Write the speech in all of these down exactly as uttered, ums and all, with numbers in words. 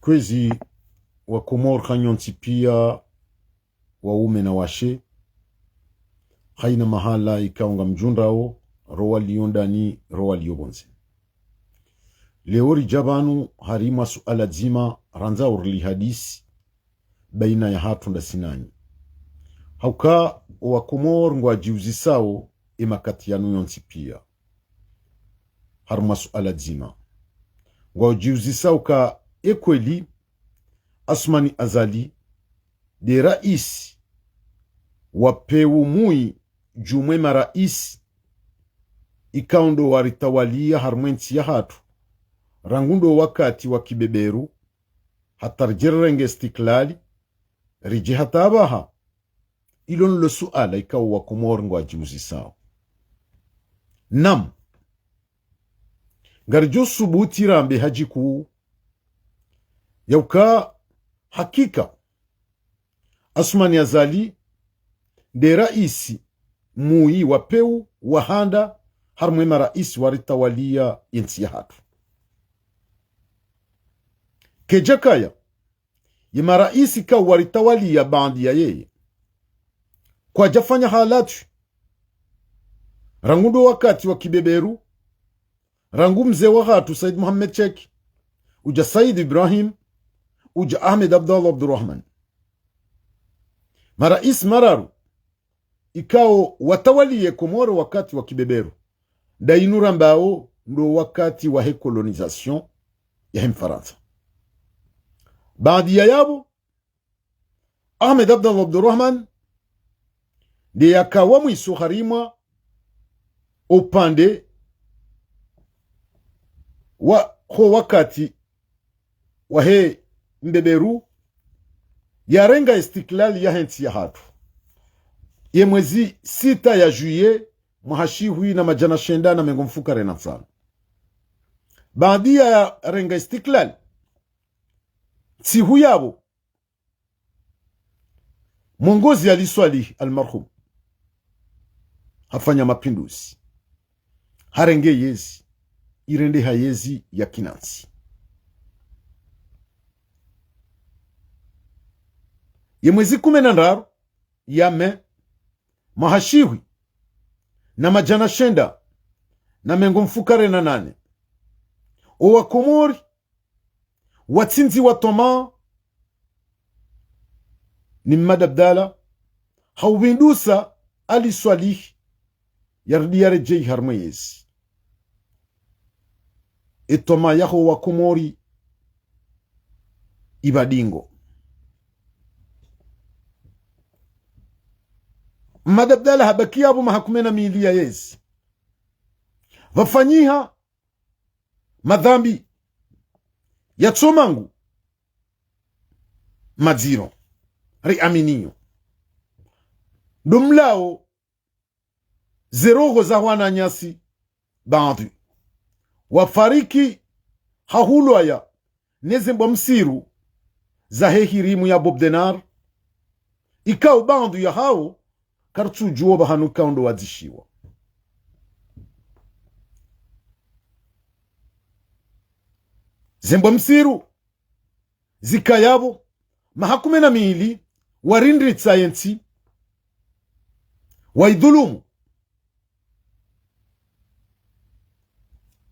Kwezi wa Komori hanyu ntsi piya, waume na washe, hayina mahala ikao ngamdjundrao, ro walio ndani, ro walio pvondze. Leo ridja pvanu harimwa suala dzima randza urili hadisi bayina yahatru ndasi nanyi. Hauka owa Komori ngwadjiuzisao emakati yanu yontsi piya harimwa suala dzima. Ngwadjiuzisao ka ekweli Assoumani Azali nde raisi wa pewu muyi djumwe maraisi ikao ndo waritawaliya harimwa entsi yahatru, rangu ndo wakati wa kibeberu, hata ridje rirenge istiklali, ridje hata apvaha. Ilo ndilo suala ikao wa Komori ngwadjiuzisao. Naam. Ngaridjo subuti rambe hadjiku yauka hakika Assoumani Azali nde raisi muyi wa pewu wa handa harimwa emaraisi waritawaliya yentsi yahatru. Kedjakaya yemaraisi ikao waritawaliya baanda ya yeye kwadjafanya halatwi, rangu ndo wakati wa kibeberu, rangu mze wahatru Said Mohamed Cheikh, udja Said Ibrahim, udja Ahmed Abdallah Abdurahman. Maraisi mararu ikao watawaliye Komori wakati wa kibeberu, ndayinu rambao ndo wakati wahe colonisation yahe Mfarantsa. Baanda ya yapvo, Ahmed Abdallah Abdurahman nde yaka wa mwiso harimwa opvande wa ho wakati wahe mbeberu yarenga istiklali yahe ntsi yahatru, ye mwezi sita ya juillet mwaha shihwi na madjana shenda na mengo mfukare na ntsanu. Baanda ya renga istiklali, ntsihu yapvo, mwongozi Ali Swalihi almarhum hafanya mapinduzi, harenge yezi, irendeha yezi ya kinantsi. Ye mwezi kume na ndraru ya mai, mwaha shihwi na madjana shenda na mengo mfukare na nane, owa Komori watsindziwa twamaa ni Mmadi Abdallah, ha upvindusa Ali Swalihi yaridi yaredjeyi harimwa yezi. Etwamaa yaho wa Komori ipva dingo. Mmadi Abdallah habaki yapvo maha kume na mili ya yezi. Pvafanyiha madhambi ya tsomangu madziro, riaminiyo. Ndo mlawo ze roho za wananyasi baadhwi wafariki ha hulwaya ne ze mbwa msiru zahe hirimu ya Bob Denard, ikao baadhwi yahawo karitsudjuwa pvahanu ikao ndo wadzishiwa. Ze mbwa msiru zikaya pvo maha kume na mili, warindritsa yentsi, waidhulumu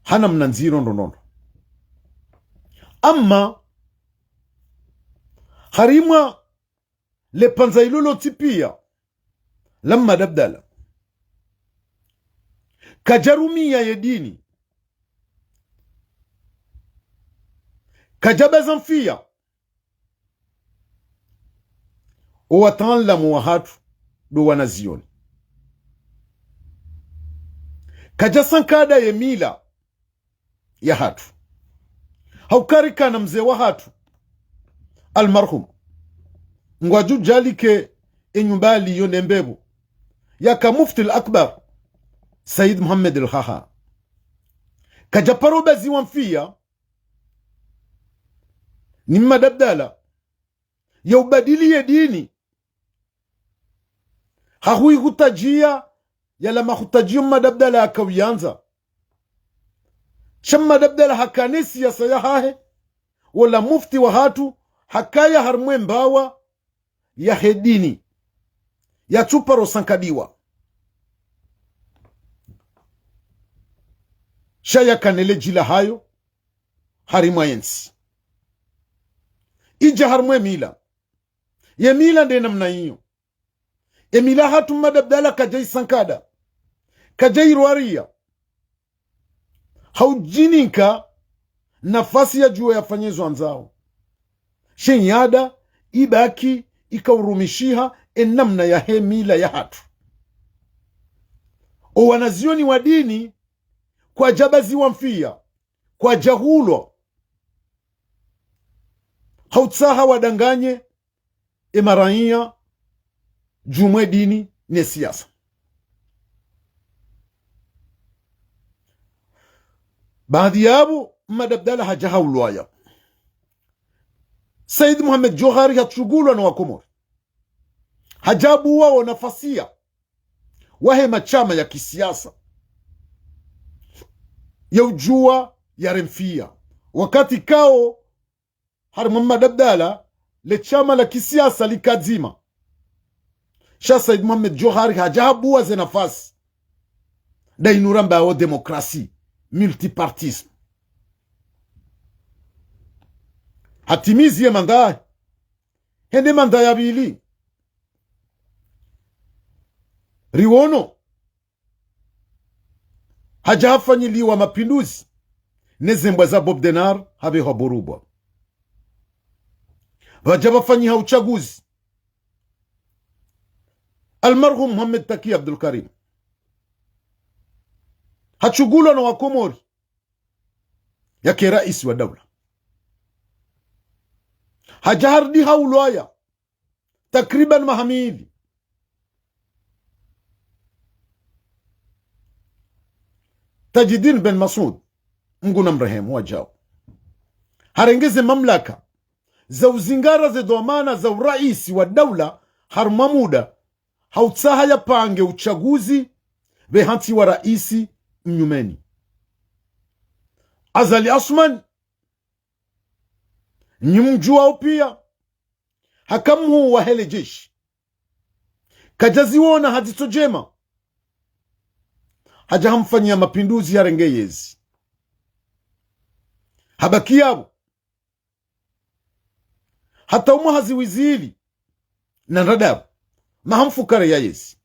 ha namna ndziro ndrondrondro. Amma harimwa le pvandza ilo lontsi piya la Mmadi Abdallah, kadjarumiya ye dini, kadjabaza mfiya owataanlamu wahatru ndo wanazioni, kadjasankada ye mila yahatru. Hauka rikana mze wahatru almarhum ngwadjo djalike enyumba yaliyo ne mbepvo, yaka Mufti al-Akbar Said Mohamed al-Khaha, kadjaparo baziwa mfiya ni Mmadi Abdallah ya ubadili ye dini ha huihutadjiya yala mahutadjiyo Mmadi Abdallah yakauyandza. Sha Mmadi Abdallah hakana ye siyasa yahahe, wola mufti wahatru, hakaya harimwa embawa yahe dini, yatsuparo sankadiwa. Sha yakana le djila hayo harimwa yentsi. Idja harimwa emila. Yemila nde namna iyo. Emila hatru Mmadi Abdallah kadjayisankada, kadjayirwariya. Haudjinika nafasi yadjuwe yafanye zo andzao. Sha nyada ibaki ikaurumishiha enamna yahe mila yahatru. Owanazioni wa dini kwadjabaziwa mfiya, kwadjahulwa. Hautsaha wadanganye emaraiya djumwa edini ne siasa. Baadhi yapvo, Mmadi Abdallah hadja haulwaya. Said Mohamed Djohar hatsugulwa no Wakomori. Hadja habuwa wo nafasiya wahe mashama ya kisiasa ya udjuwa yarenge mfiya. Wakati kao harimwa Mmadi Abdallah, le shama la kisiasa lika dzima. Sha Said Mohamed Djohar hadja habuwa ze nafasi. Nda inu rambao démocratie, multipartisme. Hatimizi ye manda, hende manda ya pvili. Riwono hadja hafanyiliwa mapinduzi, ne zembwa za Bob Denard hapvehwa Bourba. Pvadja pvafanyiha uchaguzi. Almarhum Mohamed Taki Abdoulkarim hatsugulwa no Wakomori yake raisi wa daula. Hadja harudi haulwaya takriban maha mili. Tadjidine Ben Massoud, Mngu namrehemu, wadjao, harenge ze mamlaka za uzingara ze dhwamana za uraisi wa daula harumwa muda, hautsaha yapange uchaguzi pvehantsi wa raisi mnyumeni. Azali Assoumani, nyi mdjuwao pia, haka mhuu wahe le jeshi. Kadjaziwona ha dzitso djema. Hadja hamfanyiya mapinduzi yarenge yezi. Habaki yapvo hata omwaha zihwi zili na ndraru, maha mfukare ya yezi.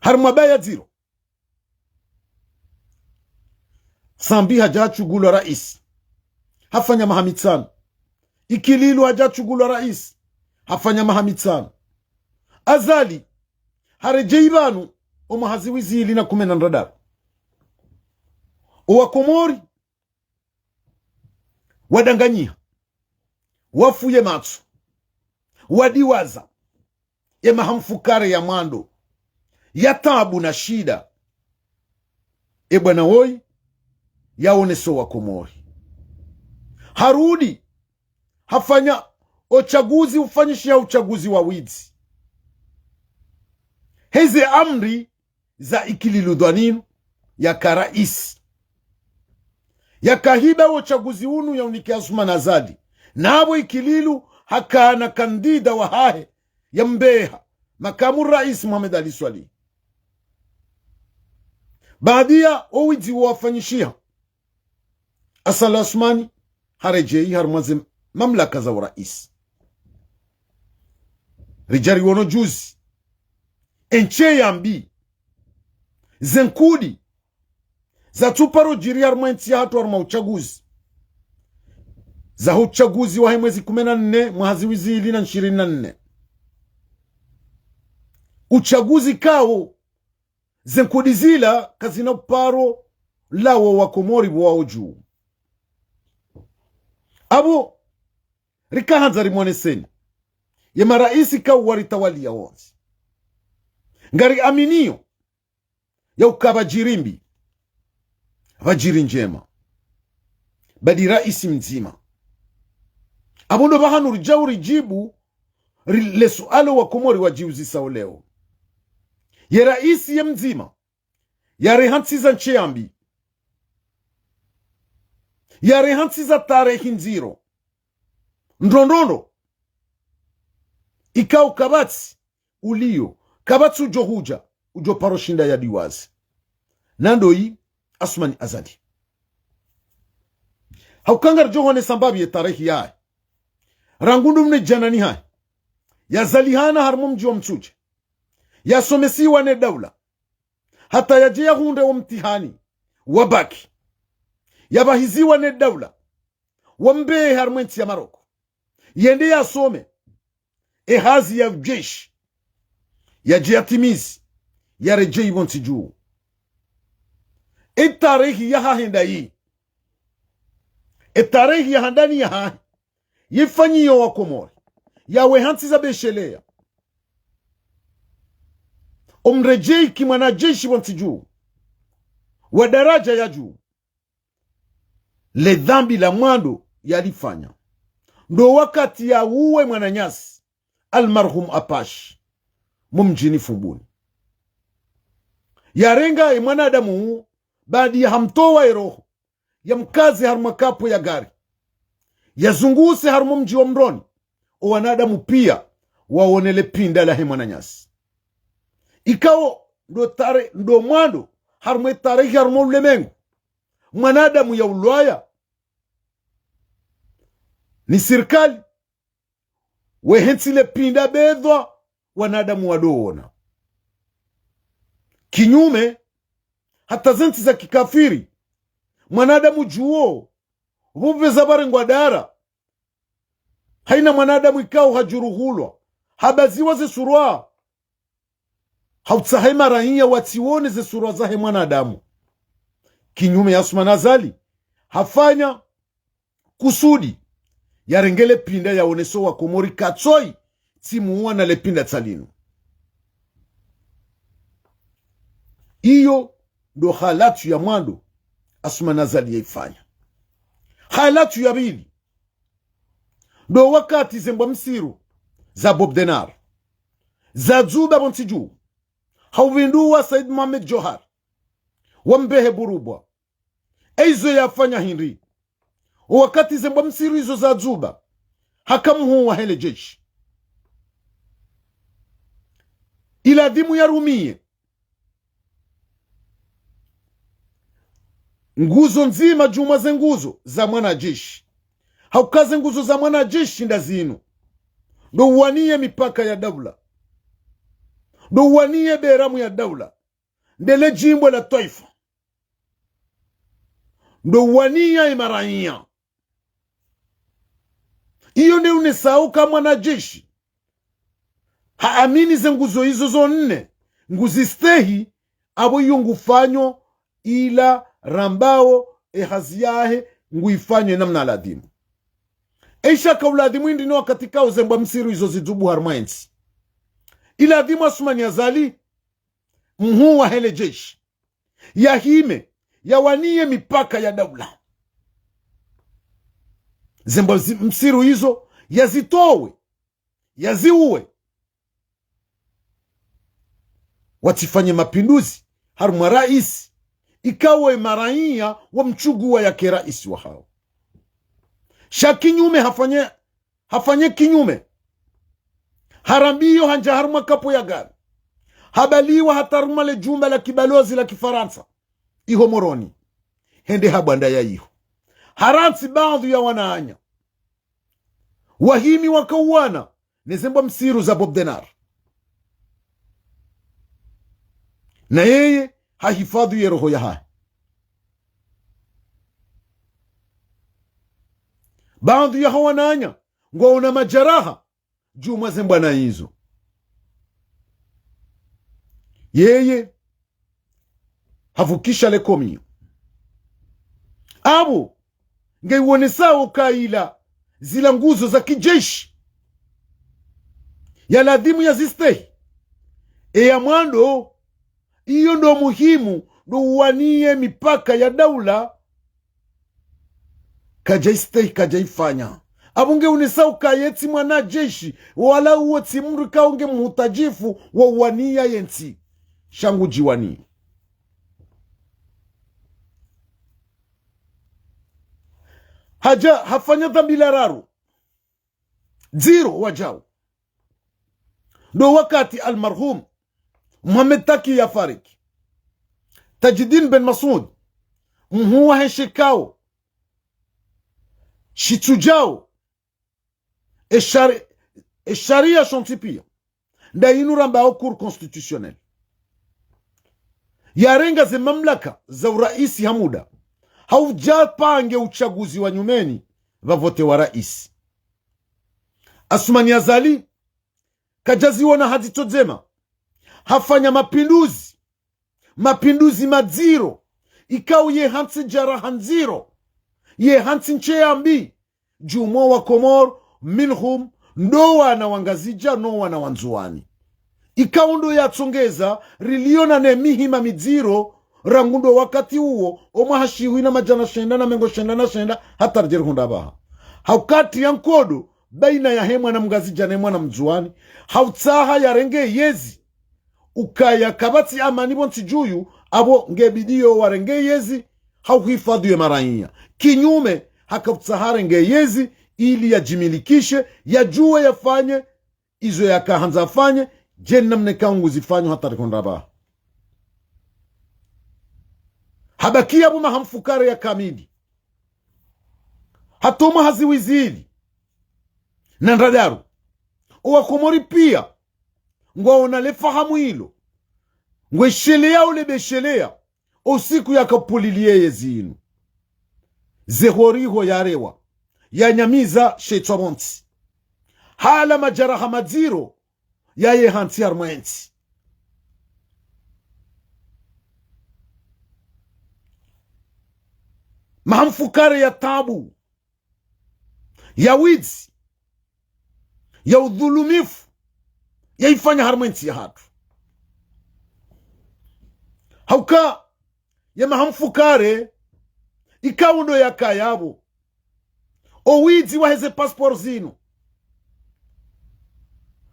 Harimwa baya dziro, Sambi hadja hatsugulwa raisi, hafanya maha mitsanu. Ikililu hadja hatsugulwa raisi, hafanya maha mitsanu. Azali haredjeyi pvanu omwaha zihwi zili na kume na ndraru. Owakomori wadanganyiha, wafuye matso, wadiwaza ye maha mfukare ya mwando ya taabu na shida. E bwana woyi yaonesa owakomori. Harudi hafanya ochaguzi, ufanyishiha uchaguzi wa widzi. Heze amri za Ikililu Dhoinine, yaka raisi, yaka hiba ochaguzi unu yaunike Assoumani Azali. Na apvo Ikililu hakana kandida wahahe yambeha, makamu raisi Mohamed Ali Soilihi. Baada ya owidzi wafanyishiha, Azali Assoumani haredjeyi harumwa ze mamlaka za uraisi. Ridja riwono juzi, entsi yambi, ze nkudi zatsuparo djiri harumwa entsi yahatru harumwa uchaguzi, zaho uchaguzi wahe mwezi kume na nne mwaha zihwi zili na shirini na nne. Uchaguzi kawo, ze nkudi zila kazina uparo lawa owakomori pvo wawo juu. Apvo rikahandza rimwoneseni ye maraisi kawo waritawaliya wontsi. Ngariaminiyo ya uka pvadjiri mbi, pvadjiri ndjema, badi raisi mdzima. Apvo ndo pvahanu ridjao ridjibu ri-, le suala owakomori wadjiuzisao leo. Ye raisi ye mdzima, yareha ntsi za ntsi yambi. Yareha ntsi za tarehi ndziro. Ndrondrondro. Ikao kapvatsi uliyo, kapvatsi udjo hudja, udjo paro shinda yadiwaze. Na ndo yi Assoumani Azali. Hauka ngaridjo honesa mbapvi ye tarehi yahe. Rangu ndo mwana djana ni hahe. Yazalihana harumwa mdji wa Mitsudje. Yasomesiwa ne daula. Hata yadje yahundre wo mtihani wa bac. Yapvahiziwa ne daula. Wambehe harumwa entsi ya Maroko. Yende yasome. E hazi ya ujeshi. Yadje yatimizi. Yaredjeyi pvo ntsi dju. E tarehi yahahe ndayi. E tarehi ya handani yahahe. Yifanyiyo wa Komori. Yawe ha ntsi za besheleya. Omredjeyi ki mwanajeshi wa ntsi dju. Wa daraja ya dju. Le dhambi la mwando yalifanya. Ndo wakati yauwe mwananyasi, almarhum Apache, mo mdjini Fumbuni. Yarenga ye mwanadamu uwo, baadi ya hamtowa ye roho, yamkaze harumwa kapvo ya gari. Yazunguse harumwa mdji wa Moroni, o wanadamu piya, waone le pinda lahe mwananyasi. Ikao ndo tare-, ndo mwando, harumwa e tarehi harumwa ulemengu. Mwanadamu yaulwaya ni sirikali, wehe ntsi le pinda bedhwa, wanadamu wadowona. Kinyume, hata ze ntsi za kikafiri, mwanadamu djuwo, pvupve za pvarengwa dara, haina mwanadamu ikao hadjuruhulwa, habaziwa ze surwa, hautsaha e maraiya watsiwone ze surwa zahe mwanadamu. Kinyume ya Assoumani Azali, hafanya kusudi, yarenge le pinda yaonese o wa Komori katsoyi, tsimuwana le pinda tsa linu. Iyo ndo halatu ya mwando Assoumani Azali yaifanya. Halatu ya pvili, ndo wakati ze mbwa msiru za Bob Denard zadzuba pvo ntsi dju, haupvinduwa Said Mohamed Djohar, wambehe Burubwa. Eizo yafanya hindri? O wakati ze mbwa msiru izo zadzuba, haka mhuu wahe le jeshi. Iladhimu yarumiye nguzo ndzima djumwa ze nguzo za mwanajeshi. Hauka ze nguzo za mwanajeshi nda zinu: ndo uwaniye mipaka ya daula, ndo uwaniye beramu ya daula, nde le djimbo la twaifa, ndo uwaniya e maraiya. Iyo nde unesao ka mwanajeshi haamini ze nguzo izo zo nne nguzistehi, apvo iyo ngufanyo ila rambao e hazi yahe nguifanyo e namna ladhimu. Eisha ka uladhimu hindri no wakati kao ze mbwa msiru izo zidzubu harumwa entsi? Iladhimu Assoumani Azali, mhuu wahe le jeshi, yahime, yawaniye mipaka ya daula. Ze mbwa zi-, msiru izo yazitowe, yaziuwe. Watsifanye mapinduzi harumwa raisi, ikao e maraiya wamtsuguwa yake raisi wahao. Sha kinyume hafanye, hafanye kinyume. Harambiyo handja harumwa kapvo ya gari. Habaliwa hata harumwa le djumba la kibalozi la Kifarantsa iho Moroni. Hende habwanda ya iho. Harantsi baadhwi ya wananya wahimi wakauwana ne ze mbwa msiru za Bob Denard. Na yeye hahifadhwi ye roho yahahe. Baadhwi yaho wananya ngwaona majaraha djumwa ze mbwana izo. Yeye havukisha le komiyo. Apvo ngeiwonesao ka ila zila nguzo za kijeshi yaladhimu yazistehi. Eya mwando, iyo ndo muhimu, ndo uwaniye mipaka ya daula, kadjaistehi, kadjaifanya. Apvo ngeunesao ka ye tsi mwanajeshi, wala uwo tsi mdru ikao nge mhutajifu wa uwaniya ye ntsi. Sha ngudjiwaniya. Hadja hafanya dhambi la raru. Ndziro wadjau. Ndo wakati almarhum Mohamed Taki yafariki, Tadjidine Ben Massoud, mhuu wahe shikao shitsudjao eshari-, esharia shontsi pia, nda inu rambao Cour constitutionnelle, yarenga ze mamlaka za uraisi ha muda, haudja pange uchaguzi wa nyumeni pvavotewa raisi. Assoumani Azali kadjaziona ha dzitso dzema, hafanya mapinduzi, mapinduzi madziro, ikao yehantsi djaraha ndziro, yehantsi ntsi ya mbi dju mwa Wakomori, minhum, ndo wana wa Ngazidja, no wana wa Ndzuwani. Ikao ndo yatsongeza riliona ne mihima midziro, rangu ndo wakati uwo, omwaha shihwi na madjana shenda na mengo shenda na shenda, hata ridjeri hundra pvaha. Haukati ya nkodo, baina yahe mwana Mngazidja ne mwana Mndzuwani, hautsaha yarenge yezi, ukaya kapvatsi amani pvo ntsi dju, apvo ngebidiyo warenge yezi, hauhifadhwi ye maraiya. Kinyume, hakautsaha yarenge yezi, ili yadjimilikishe, yadjuwe yafanye, izo yakahandza afanye, djeni namna ikao nguzifanyo hata rihundra pvaha. Habakia pvo maha mfukare ya kamili. Hata omwaha zihwi zili na ndraru. Owakomori pia, ngwaona le fahamu ilo. Ngwesheleya ulebesheleya. Osiku yakapvulilie yezi inu, ze horiho yarewa, yanyamiza shetswa pvontsi. Hala madjaraha madziro yayehantsi harumwa entsi. Maha mfukare ya tabu, ya widzi, ya udhulumifu, yaifanya harumwa entsi yahatru. Hauka ye maha mfukare, ikao ndo yakaya pvo, owidzi waheze passeport zinu,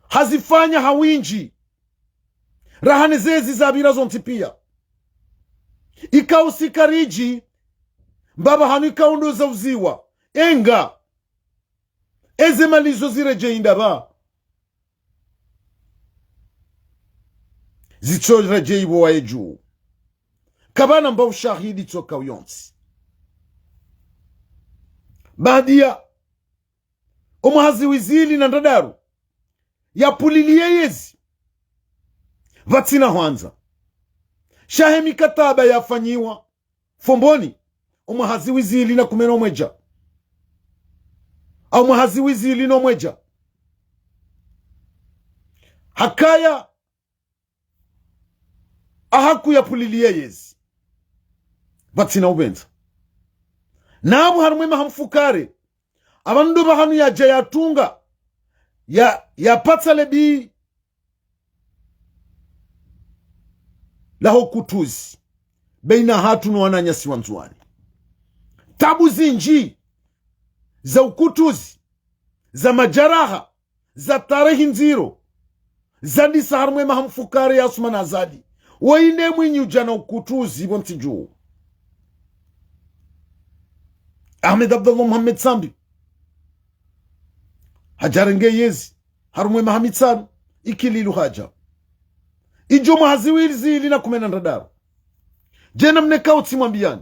hazifanya ha windji, raha ne zezi zapvira zontsi pia. Ikao si karidji, mbapvi hanu ikao ndo zauziwa. Enga, eze mali zo ziredjeyi ndapvi? Zitsoredjeyi pvo waye dju. Kapvana mba ushahidi tsoka uyontsi. Baada ya omwaha zihwi zili na ndraru, yapvulilie yezi, pvatsina hwandza. Sha he mikataba yafanyiwa Fomboni, omwaha zihwi zili na kume no mwedja, au mwaha zihwi zili no mwedja, hakaya ahaku yapvulilie yezi, pvatsina upvendza. Na apvo harumwa ye maha mfukare, apvanu ndo pvahanu yadja yatunga, ya, yapatsa lebi laho ukutuzi baina hatru no wananyasi wa Ndzuwani. Tabu zindji za ukutuzi, za madjaraha, za tarehi ndziro, zandisa harumwa ye maha mfukare ya Assoumani Azali. Woyi nde mwinyi udja na ukutuzi pvo ntsi dju. Ahmed Abdallah Mohamed Sambi hadja harenge yezi harumwa ye maha mitsanu, Ikililu hadja. Idjo mwaha zihwi zili na kume na ndraru. Djeni namna ikao tsimwambiyani,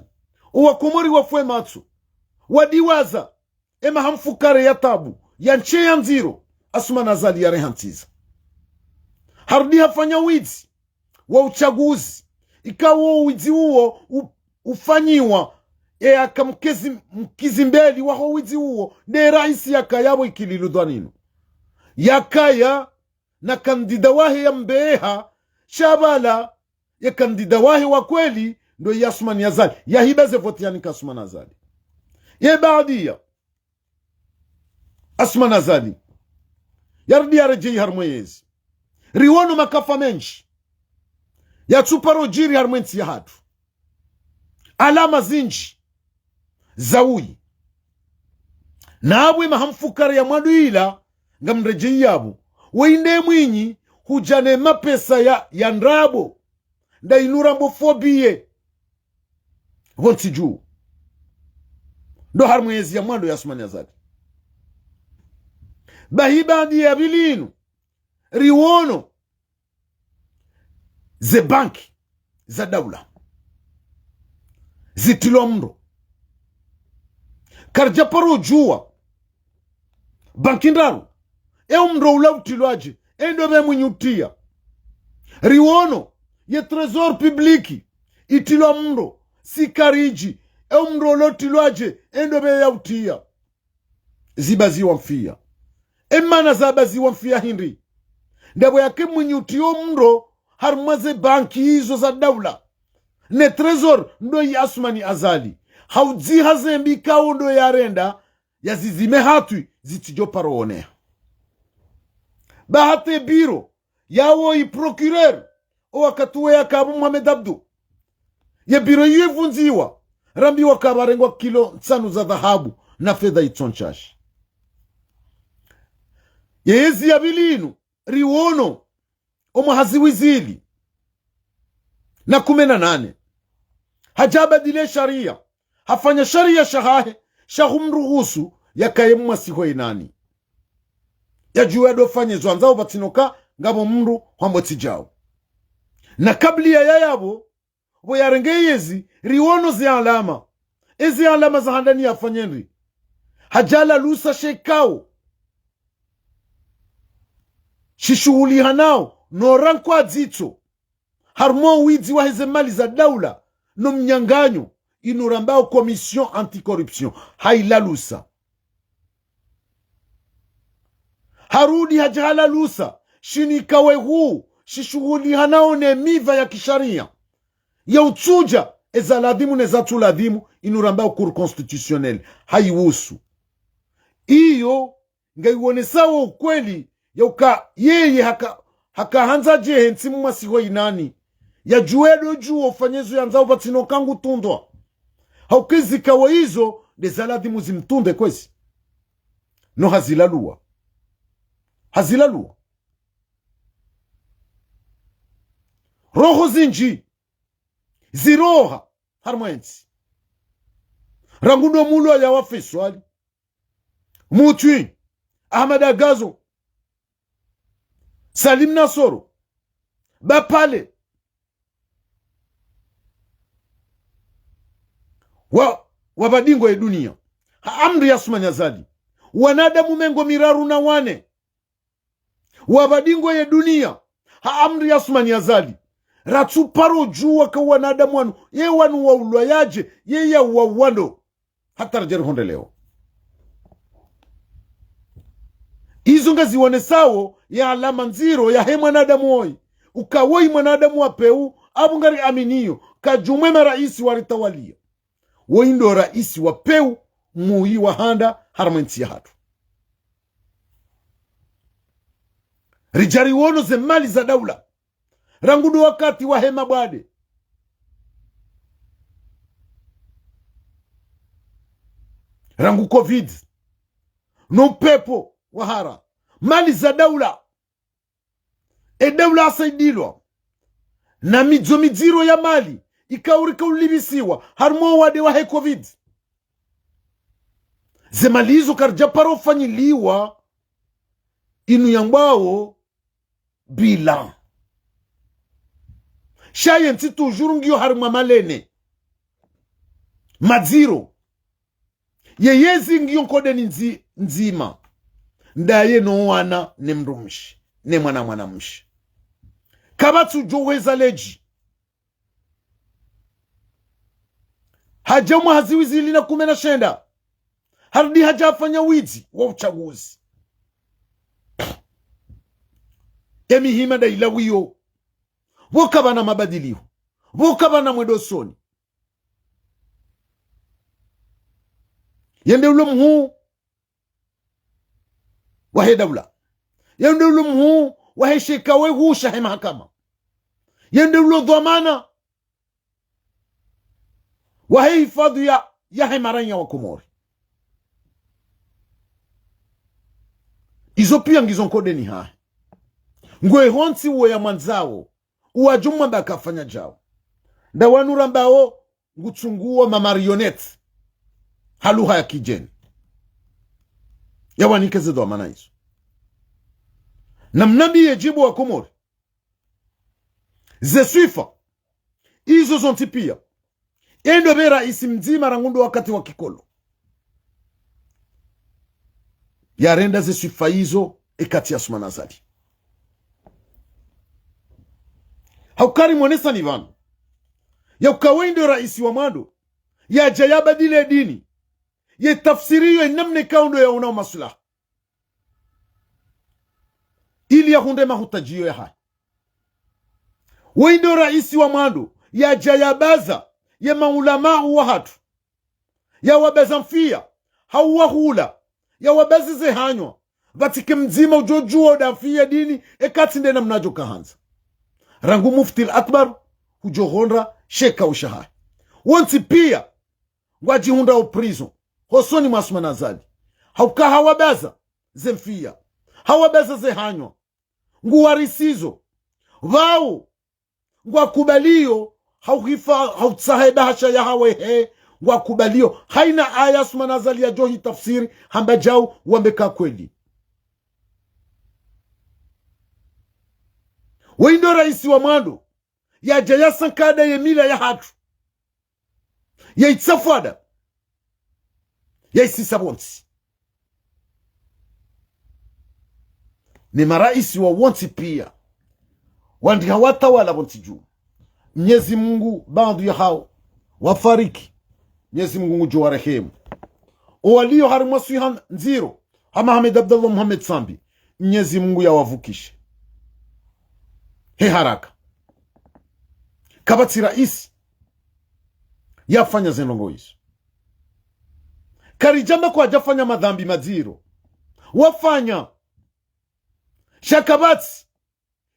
owakomori wafwe matso, wadiwaza ye maha mfukare ya tabu, ya ntsi ya ndziro, Assoumani Azali yarehantsiza. Harudi hafanya widzi wa uchaguzi, ikao wo widzi uwo u-, ufanyiwa, e aka mkezi-, mkizimbeli waho widzi uwo, nde raisi yakaya pvo Ikililu dhwaninu. Yakaya na kandida wahe ya mbeha, sha pvala ye kandida wahe wa kweli ndo ye Assoumani Azali. Yahiba ze voti yanika Assoumani Azali. Ye baada ya Assoumani Azali yarudi yaredjeyi harumwa yezi, riwono makafa mendji yatsuparo djiri harumwa entsi yahatru. Alama zindji za uyi. Na apvo ye maha mfukare ya mwando ila, ngamredjeyi yapvo, woyi nde mwinyi hudja ne mapesa ya, ya ndrabo, nda inu rambo fobiye pvo ntsi dju. Ndo harumwa yezi ya mwando ya Assoumani Azali. Bahi baanda ya pvili inu, riwono ze banki za daula zitrilwa mndro. Karidja paro djuwa banki ndraru, e mndro ula utrilwaje, e ndo pve mwinyi utria. Riwono ye trésor public itrilwa mndro, si karidji, e mndro ula utrilwaje, e ndo pve ya utria. Ziba ziwa mfia. E mana zaba ziwa mfia hindri? Ndapvo yake mwinyi utrio mndro harumwa ze banki izo za daula, ne trésor ndo yi Assoumani Azali. Haudziha zembi ikao ndo yarenda, yazizime hatwi zitsidjo paro oneha. Ba hata e biro yawo yi procureur, o wakati we yaka Abou Mohamed Abdou, ye biro yiyo ivundziwa, rambiwa ka pvarengwa kilo ntsanu za dhahabu na fedha itso ntsashi. Ye yezi ya pvili inu, riwono o mwaha ziwi zili na kume na nane, hadja habadili e sharia, hafanya sharia shahahe sha humruhusu yakaye mwasiho inani, yadjuwe yadofanye zo yandzao pvatsina uka ngapvo mndru hwambo tsidjao. Na kabla ya yapvo, pvo yarenge yezi, riwono ze alama. Ezi alama za handani yafanye ndri? Hadja halalusa she ikao shishuhulihanao no rankwa dzitso harumwa o widzi wahe ze mali za daula no mnyanganyo, inu rambao Commission Anticorruption, hayilalusa. Harudi hadja halalusa shinu ikao huu shishuhulihanao ne miva ya kisharia ya utsudja eza ladhimu ne zatsu ladhimu, inu rambao Cour Constitutionnelle, hayiwusu. Iyo ngayiwonesao ukweli ya uka yeye haka, haka handza dje hentsi mwasiho inani, yadjuwe yadodjuwa ufanye zo yandzao pvatsina uka ngu tundwa. Hauka ezi ikao izo nde za ladhimu zimtunde kwezi. No hazilaluwa. Hazilaluwa. Roho zindji ziroha harumwa entsi. Rangu ndo mulwa ya wa Faiswali, Mutwi, Ahmada Gazo, Salim Nasoro, Bapale, wa, wapvadingo ye dunia ha amri ya Assoumani Azali. Wanadamu mengo miraru na wane wapvadingo ye dunia ha amri ya Assoumani Azali. Ratsu paro djuwa ka wanadamu wanu, ye wanu waulwa yadje, ye yauwa wandro. Hata radjeri hondre leo. Izo ngaziwonesao ye alama ndziro yahe mwanadamu woyi. Uka woyi mwanadamu wa peu, apvo ngari aminio, kadjumwe maraisi waritawalia. Woyi ndo raisi wa peu, muyi wa handa harumwa entsi yahatru. Ridja riwono ze mali za daula. Rangu ndo wakati wahe mabwade, rangu covid, no upepvo wahara, mali za daula, e daula yasaidilwa na midzo midziro ya mali ikao rika ulipvisiwa harumwa o wade wahe covid. Ze mali izo karidja paro fanyiliwa inu yambwao bilan. Sha yentsi toujours ngiyo harumwa malene, madziro. Ye yezi ngiyo nkodeni ndzi-, ndzima. Ndaye no wana ne mdrumshe, ne mwana mwanamshe. Kapvatsu djo hweza ledji. Hadja mwaha ziwi zili na kume na shenda, harudi hadja hafanya widzi wa utsaguzi. Emihima nda ilawiyo. Pvo kapvana mabadiliho. Pvo kapvana mwendo usoni. Yende ulo mhuu wahe daula. Yende ulo mhuu wahe sheka we huu shahe mahakama. Yende ulo dhwamana wahe hifadhu ya, yahe maranya wa Komori. Izo pia ngizo nkodeni hahe. Ngwe hontsi uwo ya mwandzao, uwadjo mwamba kafanya djao. Nda wanu rambao ngutsunguo ma marionnettes. ha lugha ya kidjeni. Yawanike ze dhwamana izo. Namnambiye djibu wa Komori. Ze swifa izo zontsi piya. Endo be raisi mdzima rangu ndo wakati wa kikolo. Yarenda ze swifa izo ekati ya Assoumani Azali. Hauka ri mwonesani pvanu. Yauka we ndo raisi wa mwando yadja yabadili ye dini, ye tafsiri yo ye namna ikao ndo yaonao maslaha, ili yahundre mahutadjiyo yahahe. We ndo raisi wa mwando yadja yabaza ye maulamau wahatru, yawabaza mfiya, hau wahula, yawabaza ze hanywa. Pvatsike mdzima udjo djuwa uda mfiya dini, ekatsi nde namna adjo kahandza. Rangu Mufti al-Akbar hudjo hondra she ikao shahahe. Wontsi piya ngwadjihundrao prison hosoni mwa Assoumani Azali. Hauka hawabaza ze mfiya, hawabaza ze hanywa, nguwarisizo. Pvao ngwakubaliyo, hauhifa, hautsaha ye bahasha yahawo he, ngwakubaliyo. Haina aya Assoumani Azali yadjo hi tafsiri, hamba djau, wambe ka kweli. We ndo raisi wa mwando yadja yasankada ye mila yahatru, yaitsafwada, yaisisa pvontsi. Ne maraisi wa wontsi piya, wandriha watawala pvontsi dju. Mnyezi Mungu, baadhwi yahawo wafariki, Mnyezi Mungu ngudjo warehemu. Owaliyo harimwa swiha ndziro, hama Ahmed Abdallah Mohamed Sambi, Mnyezi Mungu yawavukishe he haraka. Kapvatsi raisi yafanya ze ndrongoo izo. Karidjamba kwadjafanya madhambi madziro. Wafanya. Sha kapvatsi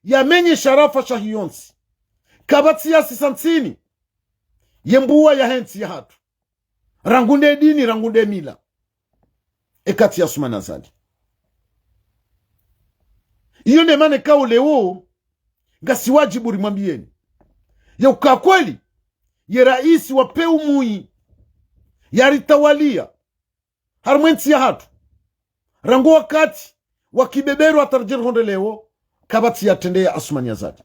yamenye sharafa shahe yontsi. Kapvatsi yasisa ntsini ye mbuwa yahe ntsi yahatru. Rangu nde dini, rangu nde mila. Ekati ya Assoumani Azali. Iyo nde mana ikao leo ngasi wadjibu rimwambiyeni. Yauka kweli, ye raisi wa peu mwi yaritawaliya harimwa entsi yahatru, rangu wakati wa kibeberu hata ridje rihondre leo, kapvatsi yatrende ya Assoumani Azali.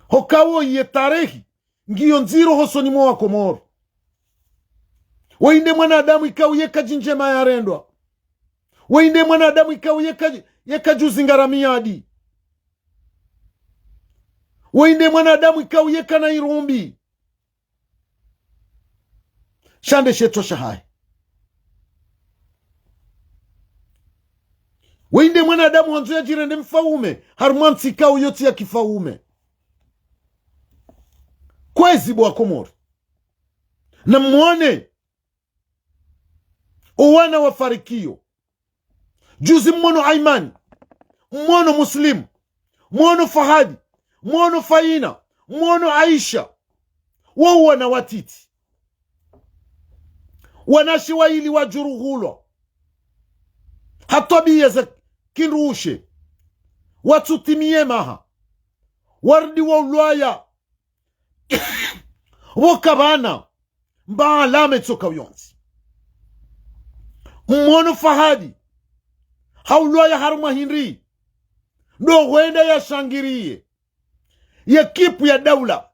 Hukaya ye tarehi ngiyo ndziro hosoni mwa Wakomori. Woyi nde mwanadamu ikao yeka djindjema yarendwa. Woyi nde mwanadamu ikao yeka, yeka djuzingara miyadi. Woyi nde mwanadamu ikao yeka na irumbi. Sha nde she tswa shahahe. Woyi nde mwanadamu handzo yadjirende mfaume harimwa ntsi ikao yotsi ya kifaume. Kwezi bo Wakomori, namwone owana wafarikiyo. Juzi mwono Aimani, mwono Muslimu, mwono Fahadi, mwono Faina, mwono Aisha. Wo wana watiti. Wanashe wayili wadjuruhulwa ha twabiya za kindrushe. Watsutimiye maha. Warudi waulwaya. Pvo kapvana mba alama itsoka uyontsi. Mwono Fahadi haulwaya harumwa hindri, ndo hwenda yashangiriye ye ekipu ya daula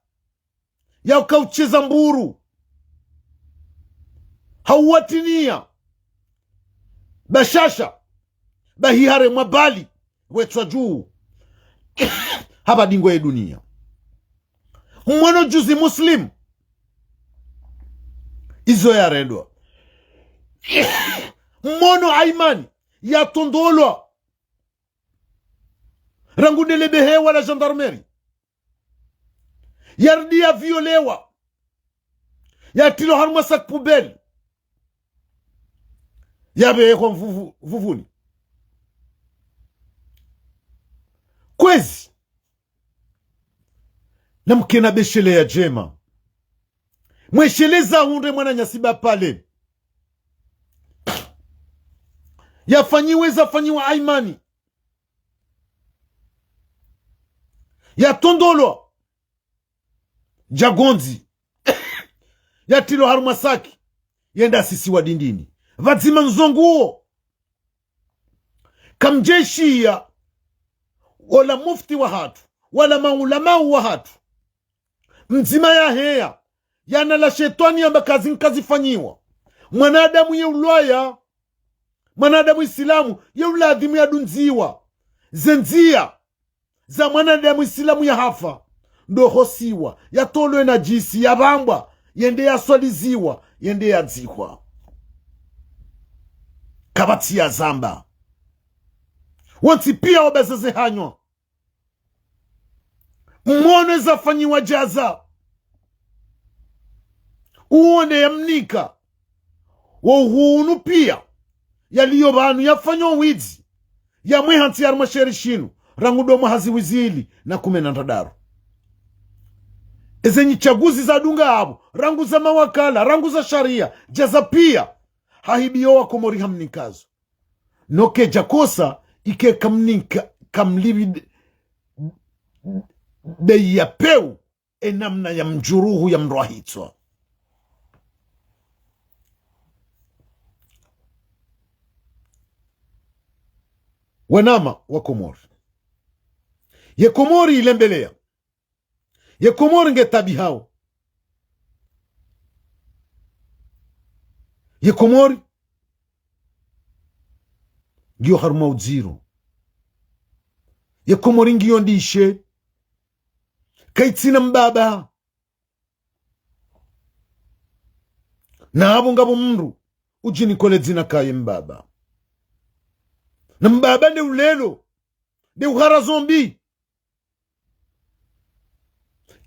yauka utseza mburu. Hauwatiniya bashasha, bahi haremwa bali wetswa dju hapva dingo ye duniya. Mwono juzi Muslimu izo yarendwa. Mwono Aimani yatondolwa rangu ndele behewa la gendarmerie. Yarudi yaviolewa. Yatrilwa harumwa sac poubelle. Yabehwa mvuvu-, mvuvuni. Kwezi, namkena besheleya djema. Mwesheleza hundre mwananyasi ba pale. Yafanyiwe zafanyiwa Aimani. Yatondolwa djagondzi. Yatrilwa harumwa saki. yende yasisiwa dindini. Pvadzima nzo nguwo. Kamdjeshiya, wala mufti wahatru, wala maulamau wahatru. Mdzima yaheya, yana la shetwani yamba kazi nkazifanyiwa. Mwanadamu ye ulwaya, mwanadamu Isilamu, ye uladhimu yadundziwa. Ze ndziya za mwanadamu Isilamu yahafa, ndo hosiwa, yatolwe nadjisi, yapvambwa, yende yaswaliziwa, yende yadzihwa. Kapvatsi yazamba. Wontsi piya wabazaze hanywa. Mwono zafanyiwa Djaza. Uwo nde yamnika. Wo hunu piya yaliyo pvanu yafanywa widzi, yamwe hantsi harumwa sheri shinu, rangu ndo mwaha zihwi zili na kume na ndraru. Eze nyitsaguzi zadunga apvo, rangu za mawakala, rangu za shariya, Djaza piya, hahibiyo Wakomori hamnikazo. No kedjakosa, ike kamnika, kamlipvi de, de ya pewu, e namna yamdjuruhu yamrwahitswa. Wanama wa Komori. Ye Komori ilembeleya. Ye Komori nge tabihao. Ye Komori ngiyo harumwa udziro. Ye Komori ngiyo ndishe. Kayitsina mbaba. Na apvo ngapvo mndru udjinikole dzina kaye mbaba. Na mbaba nde ulelo, nde uhara zo mbi.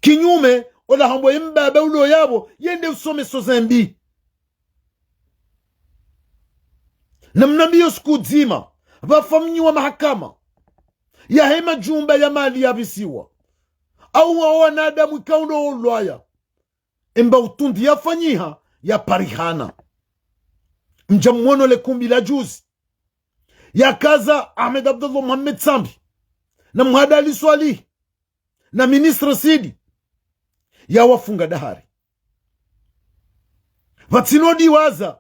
Kinyume, ola hambwa ye mbaba ulo yapvo, yende usomeso ze mbi. Namna mbi yo siku dzima, pvafanyiwa mahakama yahe majumba ya mali yapvisiwa, au wa wanadamu ikao ndo ulwaya. Emba utundi yafanyiha, yaparihana. Mdja mwono le kumbi la juzi, yakaza Ahmed Abdallah Mohamed Sambi, na Mhadali Swalihi, na ministre Sidi, yawafunga dahari. Pvatsina udiwaza,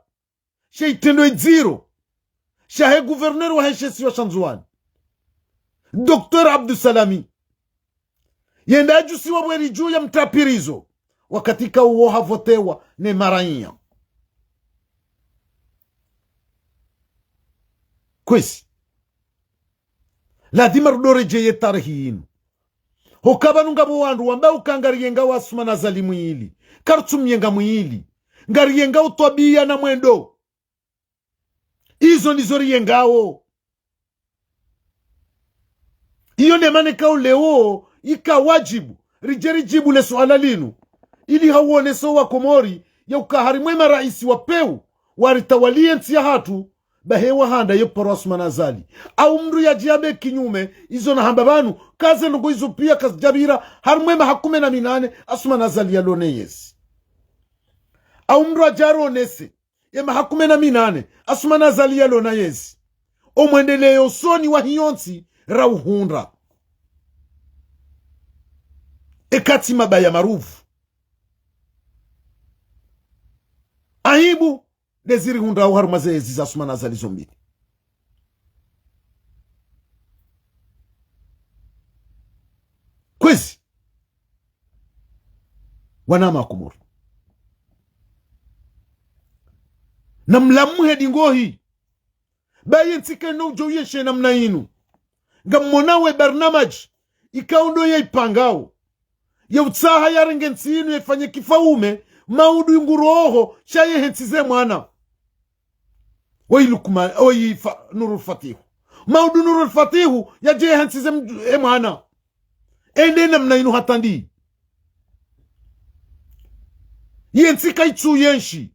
she itrendo idziro shahe gouverneur wahe she isiwa sha Ndzuwani, Docteur Abdou Salami, yende adjusiwa bweri dju ya mtrapirizo, wakati ka uwo havotewa ne maraiya. Kwezi, lazima rudoredjeye tarehi yinu. Hoka pvanu ngapvo wandru wamba uka ngariyenga wa Assoumani Azali mwili. Kartsumyenga mwili. Ngariyenga utwabiya na mwendo. Izo ndizo riyengawo. Iyo nde mana ikao leo ika wadjibu ridje ridjibu le suala linu, ili hawonese Wakomori ya uka harimwa emaraisi wa pewu waritawaliye ntsi yahatru, bahi wahanda ye paro Assoumani Azali. Au mndru yadjiambe kinyume, izo nahamba pvanu, kaze ndrongo izo piya kazidjapvira harimwa emaha kume na minane Assoumani Azali yalo ne yezi. Au mndru yadjaronese yemaha kume na minane Assoumani Azali yalo na yezi, omwendeleyo usoni wahe iyo ntsi rauhundra. Eka tsi mabaya maruvu. Aibu ndezirihundrao harumwa ze yezi za Assoumani Azali zo mbili. Kwezi, wanama Komori, namlamuhe dingohi. Baye ntsi kayina udjo uyeshe namna inu. Ngamwonao ye barnamaji ikao ndo yaipangao ya utsaha yarenge ntsi inu yaifanye kifaume, maudu nguroho sha yehentsi ze mwana. Oyi Lukuma, oyi Fa-, Nurul Fatihu. Maudu Nurul Fatihu yadje yehentsi ze md-, e mwana. Ende namna inu hata ndi. Ye ntsi kayitsu yenshi.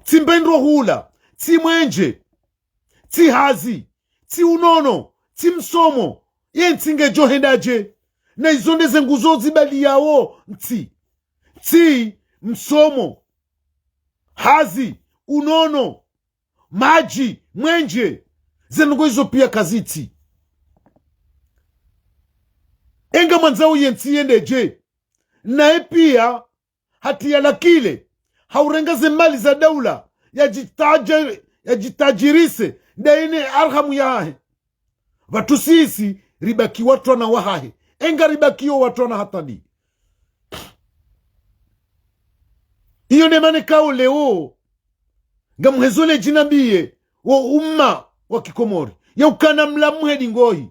Tsi mbendro hula, tsi mwenje, tsi hazi, tsi unono, tsi msomo, ye ntsi ngedjo henda dje? Na izo nde ze nguzo zibaliyawo ntsi. Tsi msomo, hazi, unono, madji, mwenje, ze ndrongo izo piya kazitsi. Enga mwandzao ye ntsi yende dje? Naye piya hatiya la clé, haurenga ze mali za daula, yadjitaja-, yadjitajirise, ndayine arhamu yahahe. Pvatsu sisi ribaki watrwana wahahe. Enga ribaki yo watrwana hatwari. Iyo nde mana ikao leo ngamhezo le djinambiye wo umma wa kikomori, ya ukana mlamuhe dingohi.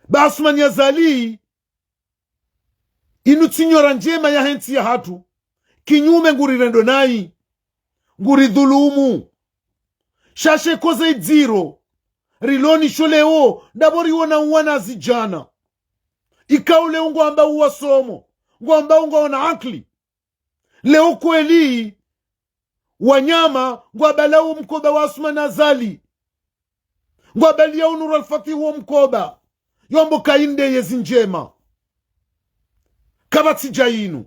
Ba Assoumani Azali, inu tsi nyora ndjema yahe ntsi yahatru. Kinyume ngurirendo nayi, nguridhulumu. Sha she koza idziro rilo nasho leo, ndapvo riwona wanazidjana ikao leo ngwambao ngwasomo, ngwambao ngwaona akili. Leo kweli wanyama ngwabalao mkoba wa Assoumani Azali, ngwabaliyao Nour El Fath wo mkoba, yo wamba kayinde yezi ndjema. Kapvatsi dja inu.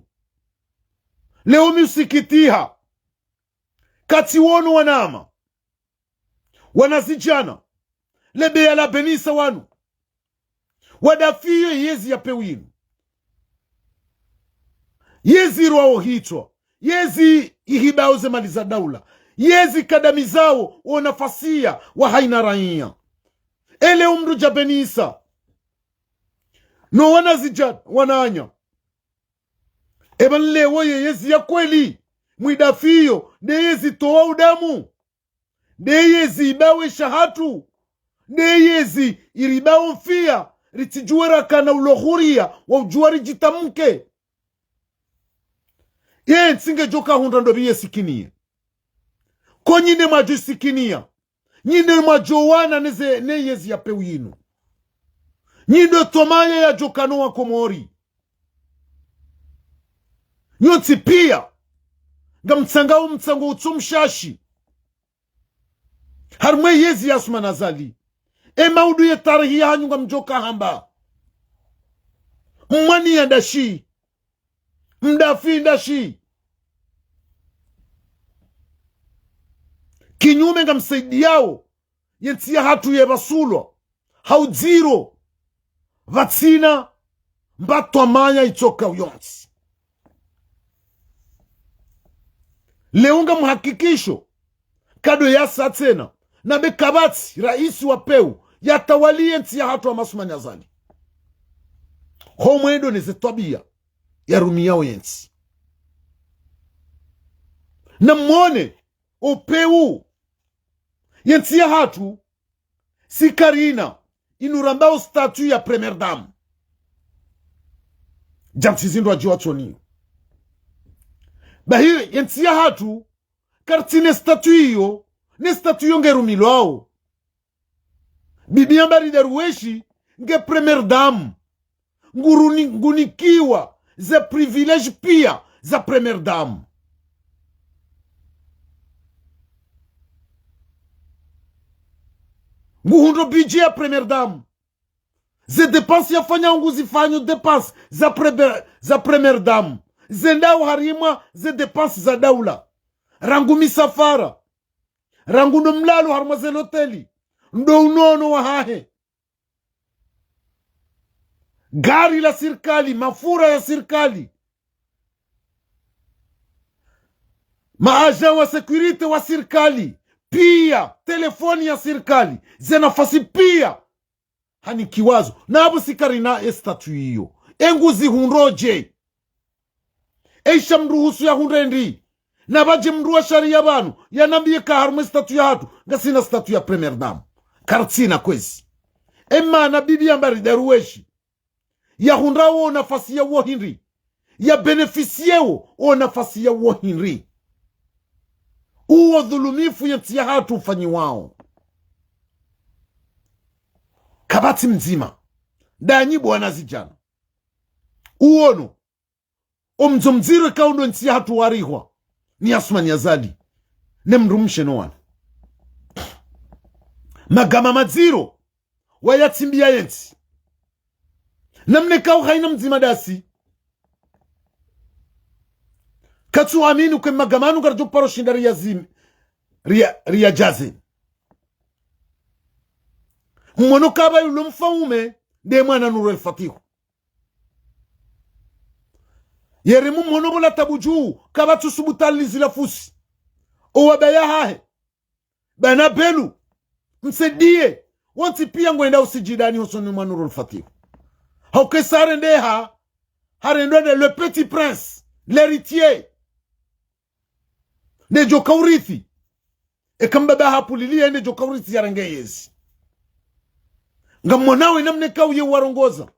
Leo mi usikitiha, katsi wono wanama, wanazidjana, le beya la Beni Issa wanu, wadafiyo yezi ya pewu yinu. Yezi irwao hitswa, yezi ihibao ze mali za daula, yezi ikadamizao wo nafasiya wa hayina raiya. Ele umndru dja Beni Issa, no wanazidjana wananya. Eba leo ye yezi ya kweli mwidafiyo, nde yezi itowao damu, nde yezi ibao esha hatru, nde yezi iribao mfiya, ritsidjuwe rakana ulo huriya wa udjuwa ridjitamke. Ye ntsi ngedjo kahundra ndopvi yesikiniye? Ko nyi nde mwadjo isikiniya, nyi nde mwadjo wana neze, ne yezi ya pewu yinu. Nyi ndo twamaya yadjo kana wo wakomori. Nyontsi piya ngamtsangao mtsango utso mshashi harumwa ye yezi ya Assoumani Azali. E maudu ye tarehi yahanyu ngamdjo kahamba. Mwaniya ndashi, mdafi ndashi. Kinyume ngamsaidiyao ye ntsi yahatru yepvasulwa ha udziro, pvatsina mba twamaya itsoka uyontsi. Leo ngamhakikisho, kado yasa tsena, nambe kapvatsi raisi wa pewu yatawaliye ntsi yahatru hama Assoumani Azali. Ho mwendo neze twabiya yarumiyao ye ntsi. Namwone o pewu ye ntsi yahatru, si karina inu rambao statut ya première dame. Djantsi zindru adjiwa tsoni. Bahi ye ntsi yahatru, karitsina statut iyo, ne statut iyo ngerumilwao. Bibi Ambari Darweshi nge première dame. Nguruni-, ngunikiwa ze privilège piya za première dame. Nguhundro budget ya première dame. Ze dépenses yafanyao nguzifanyo dépenses za prebe-, za première dame. Zendao harimwa ze dépenses za daula. Rangu misafara, rangu ndo mlalo harimwa ze loteli, ndo unono wahahe. Gari la sirikali, mafura ya sirikali, ma agents wa sécurité wa sirikali, piya telefoni ya sirikali, ze nafasi piya hanikiwazo. Napvo si karina e statut iyo, e nguzihundro dje? Eisha mndru husu yahundre ndi? Na pvadje mndru wa shariya pvanu yanambiye ka harumwa e statut yahatru ngasina statut ya première dame? Karitsina kwezi. E mana Bibi Ambari Darweshi yahundra wo nafasi ya wo hindri? Ya bénéficier wo, wo nafasi ya wo hindri? Uwo dhulumifu ye ntsi yahatru ufanyiwao. Kapvatsi mdzima ndanyi bo wanazidjana uwono o mdzo mdziro ikao ndo ntsi yahatru warihwa ni Assoumani Azali ne mndru mshe no wana. Magama madziro wayatsimbiya ye ntsi. Namna ikao hayina mdzima dasi katsu amini uke magama yanu ngaridjo paro shinda riya zim-, riya, riya djaze. Mwono kaba yulo mfaume nde mwana Nour El Fath. Yere mumhono pvo la tabu dju, kapvatsu subutu alizi la fusi. Owabaya hahe. Bana Belu. Msaidiye. Wontsi piya ngwendao sijidani hosoni mwa Nurul Fatihu. Hauka esa harendeha. Harendwa nde le petit prince. L'héritier. Nde djo kaurithi. Eka mbaba hapvuliliye nde djo kaurithi yarenge yezi. Ngamwonao enamna ikao ye uwarongoza.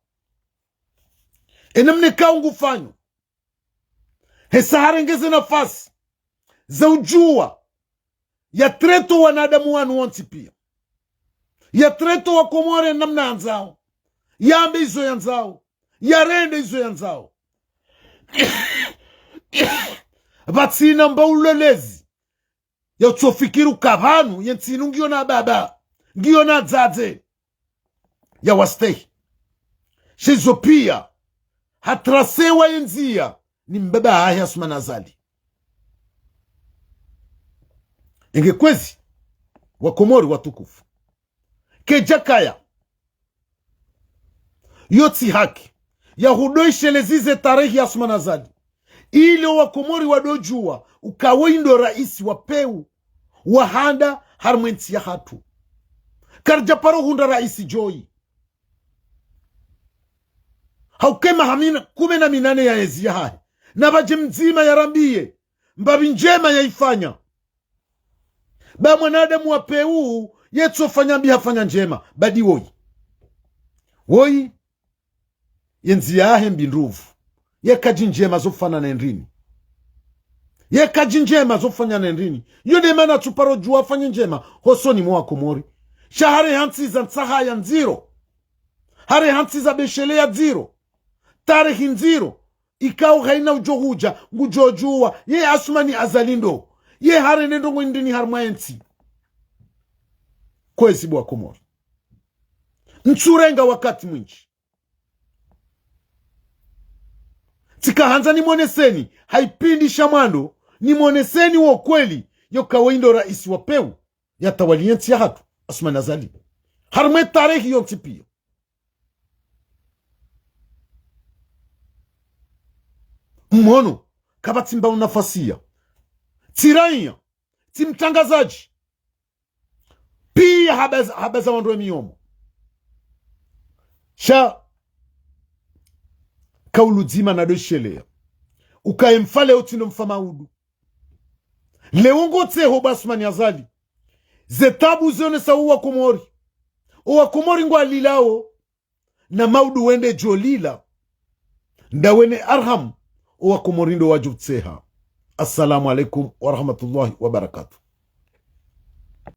Enamna ikao ngufanyo. Hesa harenge ze nafasi. Za udjuwa. Yatrete wanadamu wanu wontsi piya. Yatrete wakomori namna yandzao. Yambe izo yandzao. Yarende izo yandzao. Pvatsina mba ulelezi. Yatsofikiri uka pvanu, yentsi inu ngiyo na baba, ngiyo na dzadze. Yawastehi. Sha izo piya, hatrasewa yendziya, ni mbaba hahe Assoumani Azali. Enge kwezi, wakomori watukufu. Kedjakaya. Yotsi haki. Yahudo ishelezi ze tarehi ya Assoumani Azali. Ile owakomori wadodjuwa, uka woyi ndo raisi wa pewu, wa handa, harimwa entsi yahatru. Karidja paro hundra raisi djoyi. Hauka emaha mina, kume na minane ya yezi yahahe. Na pvadje mdzima yarambiye, mbapvi ndjema yaifanya. Ba mwanadamu wa pewu, yetsofanya mbi hafanya ndjema, badi woyi. Woyi, yendziya yahe mbi ndruvu. Yeka dji ndjema zofanya ne ndrini. Yeka dji ndjema zofanya ne ndrini. Yo nde mana tsuparo djuwa afanye ndjema, hosoni mwa wakomori. Sha hare hantsi za ntsaha ya ndziro. Hare hantsi za beshele ya ndziro. Tarehi ndziro. Ikao haina udjo hudja, ngudjo djuwa, ye Assoumani Azali ndo. Ye harende ndrongo ndrini harimwa entsi. Kwezi bo wakomori. Ntsurenga wakati mwindji. Tsika handza nimoneseni, ha ipindi sha mwando, nimoneseni wo kweli, yo uka woyi ndo raisi wa pewu, yatawaliye entsi yahatru, Assoumani Azali. Harimwa etarehi yontsi piya. Mhono, kapvatsi mba unafasiya. Tsi raiya, tsi mtrangazadji. Piya habaza, habaza wandru we miyomo. Sha, kaulu dzima nado isheleya. Uka ye mfa leo tsi ndo mfa maudu. Leo ngotseho bo Assoumani Azali. Ze tabu zionesa owakomori. Owakomori ngwalilao. Na maudu wende djolila. Nda wene arham, owakomori ndo wadjo utseha. Assalamu alaikum wa rahmatullahi wa barakatuh.